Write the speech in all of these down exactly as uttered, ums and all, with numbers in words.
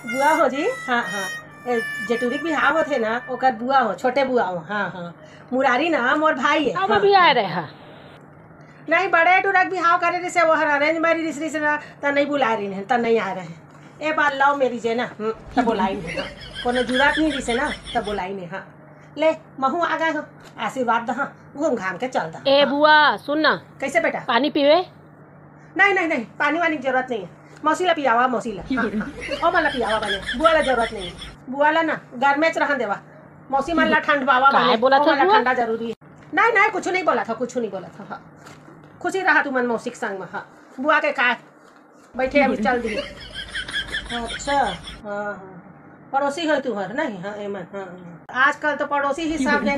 बुआ हो जी। हाँ, हाँ। ए, जेटुरी के बिहाव होथे ना, ओकर बुआ हो, छोटे बुआ हो। हाँ, हाँ। मुरारी ना मोर भाई हे। अब हाँ, अभी आए हाँ। रहे हा। नहीं, बड़े टुरा के बिहाव करे रिसे, वो हर arrange marriage रिसे ना, त नहीं बुलाए रहिन, त नहीं आए रहे। ए बार love marriage हे ना, हम्म, त बोलाई नहीं, हाँ। कोनो जुरात नहीं रिसे ना, त बोलाई नहीं, हाँ। ले, महू आ गए हो, आशीर्वाद दहा, घूम घाम के चल दहा। ए हाँ। बुआ, सुन ना। कैसे बेटा? पानी पीवे? नहीं, नहीं, नहीं, पानी वानी की जरूरत नहीं है। मौसी ला पियावा, मौसी ला। हाँ, हाँ। ओ मन ला पियावा बने, बुआ ला जरूरत नहीं है। बुआ ला ना, घर में च रहन देवा। मौसी मन ला ठंडवावा काय बने, बोला ओ था मन ला बुआ? ठंडा जरूरी है। नहीं, नहीं, कुछ नहीं बोला था, कुछ नहीं बोला था। हाँ। खुशी रहा तुमन मौसी के संग में, हाँ। बुआ के का बैठे अभी चल दिए। अच्छा, हाँ, हाँ। पड़ोसी हो तुहर, नहीं? हाँ, एमन, हाँ, हाँ। आजकल तो पड़ोसी ही सब है।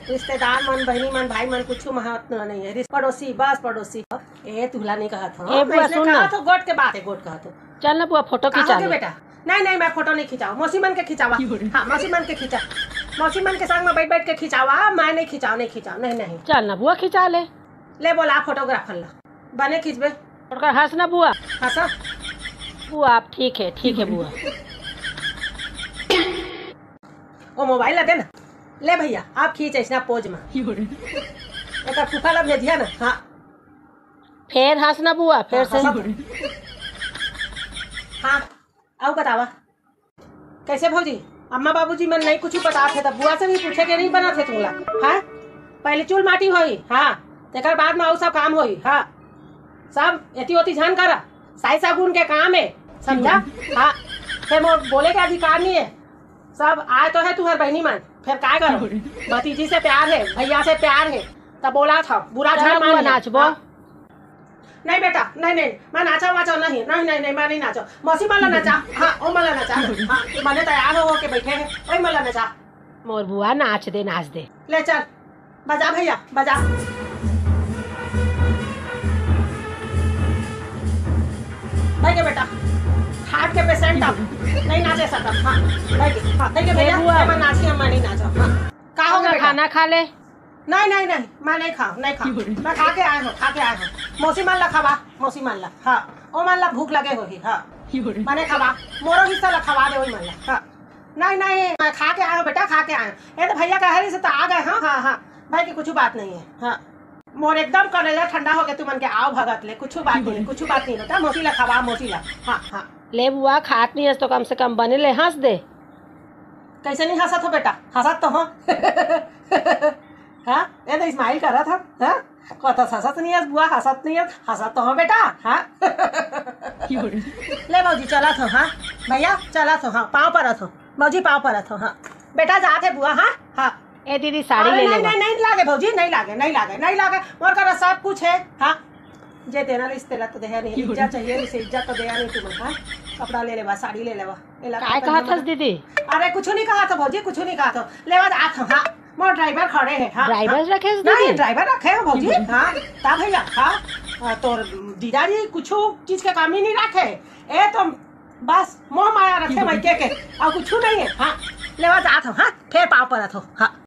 रिश्तेदार मन, बहिनी मन, भाई मन, कुछ महत्व नहीं है। रिस-, पड़ोसी, बस पड़ोसी। ए, तुहला नहीं कहत हो। ए, बुआ, अइसने सुन ना। कहत हो, गोठ के बात है, गोठ कहत हो। चल ना बुआ, फोटो कहाँ खिंचा हो गए ले। बेटा? नहीं, नहीं, मैं फोटो नहीं खिंचाऊँ। मौसी मन के खिंचावा। हाँ, मौसी मन के खिंचा। मौसी मन के संग में बैठ, बैठ के खिंचावा। मैं नहीं खिंचाऊँ, नहीं खिंचाऊँ, नहीं, नहीं। चल ना बुआ, खिंचा ले। ले बोला photographer ला। बने खींचबे। ओकर हंस ना बुआ। हंसा। बुआ, आप ठीक है, ठीक है बुआ। ओ mobile ला दे ना। ले भैया, आप खींच ऐसना pose में। एकर फूफा ला भेजिया ना। हाँ। फेर हंस ना बुआ, फेर हाँ, से। हंसा तो। हाँ, आओ बतावा। कैसे भौजी? अम्मा बाबूजी मन नहीं कुछ बतात हे, त बुआ से भी पूछे के नहीं बनत हे तुमला, हाँ? पहले चूल माटी होई, हाँ, तेकर बाद में अउ सब काम होई, हाँ। सब एती ओती झन करा, साई सागुन के काम है, समझा? हाँ, फिर मोर बोले के अधिकार नहीं है। सब आए तो है तुहर बहनी मन, फिर काय करो? भतीजी से प्यार है, भैया से प्यार है, तब बोला था, बुरा चलो झन मान बुआ ले। नाचबो। हाँ। नहीं बेटा, नहीं, नहीं, मैं नाचा वाचा नहीं, नहीं, नहीं, नहीं, मैं नहीं नाचा। मौसी मन ला नचा, हाँ, ओ मन ला नचा, हाँ, मने तैयार हो, हो के बैठे हैं, ओई मन ला नचा। मोर बुआ नाच दे, नाच दे। ले चल, बजा भैया, बजा। भाई के बेटा, heart के patient अब नहीं नाचे सकत, हाँ, भाई के, हाँ, भाई के ए भैया, बुआ। मैं नाची, हम नहीं नाचा, हाँ। का हो गया बेटा? खाना खा ले। नहीं, नहीं, नहीं, मैं नहीं खाऊँ, नहीं खाऊँ। मैं खा के आए हूँ, खा के आए हूँ। मौसी मन ला खवा, मौसी मन ला। हाँ, ओ मन ला भूख लगे होही, हाँ। मने खवा, मोरो हिस्सा ला खवा दे ओई मन ला। हाँ। नहीं, नहीं, मैं खा के आए हूँ बेटा, खा के आए हूँ। ये तो भैया कह रही से तो आ गए, हाँ, हाँ, हाँ। भाई की कुछ बात नहीं है, हाँ। मोर एकदम करेजा ठंडा हो गया तुमन के आओ भगत ले, कुछ बात नहीं, कुछ बात नहीं बेटा, मौसी ला खवा, मौसी ला। हाँ, हाँ। ले बुआ, खात नहीं हस तो कम से कम बने ले हंस दे। कैसे नहीं हंसत हो बेटा? हंसत तो हो। हाँ, ये तो smile करत हो, हाँ? कथस हंसत नहीं हस बुआ, हंसत नहीं हस, हंसत तो हो बेटा, हाँ? ले भौजी, चलत हो, हाँ? भैया, चलत हो, हाँ? पाँव परत हो, भौजी, पाँव परत हो, हाँ? बेटा, जात है बुआ, हाँ? हाँ। ए दीदी, साड़ी अरे ले नहीं, लेवा। नहीं, नहीं लागे भौजी, नहीं लागे, नहीं लागे, नहीं लागे। मोर करा सब कुछ है, हाँ? जे देना रहिस तेला तो देहा नहीं, इज्जत चाहिए रहिस, इज्जत तो देहा नहीं तुमन, हाँ? कपड़ा ले लेवा, साड़ी ले लेवा, एला काय अपन कहत हस मन दीदी? अरे कुछ नहीं कहत हो भौजी, कुछ नहीं कहत हो। लेवा जात हो, हाँ, मोर driver खड़े है, हाँ, driver हाँ। रखे हस नहीं, दीदी? Driver रखे हो भौजी, हाँ, ता भैया, हाँ, हाँ, तोर जीजा जी कुछ चीज के कमी नहीं रखे, ए तो बस मोह माया रखे मायके के, और कुछ नहीं है, हाँ, लेवा जात हो, हाँ, फिर पाँव परत हो, हाँ।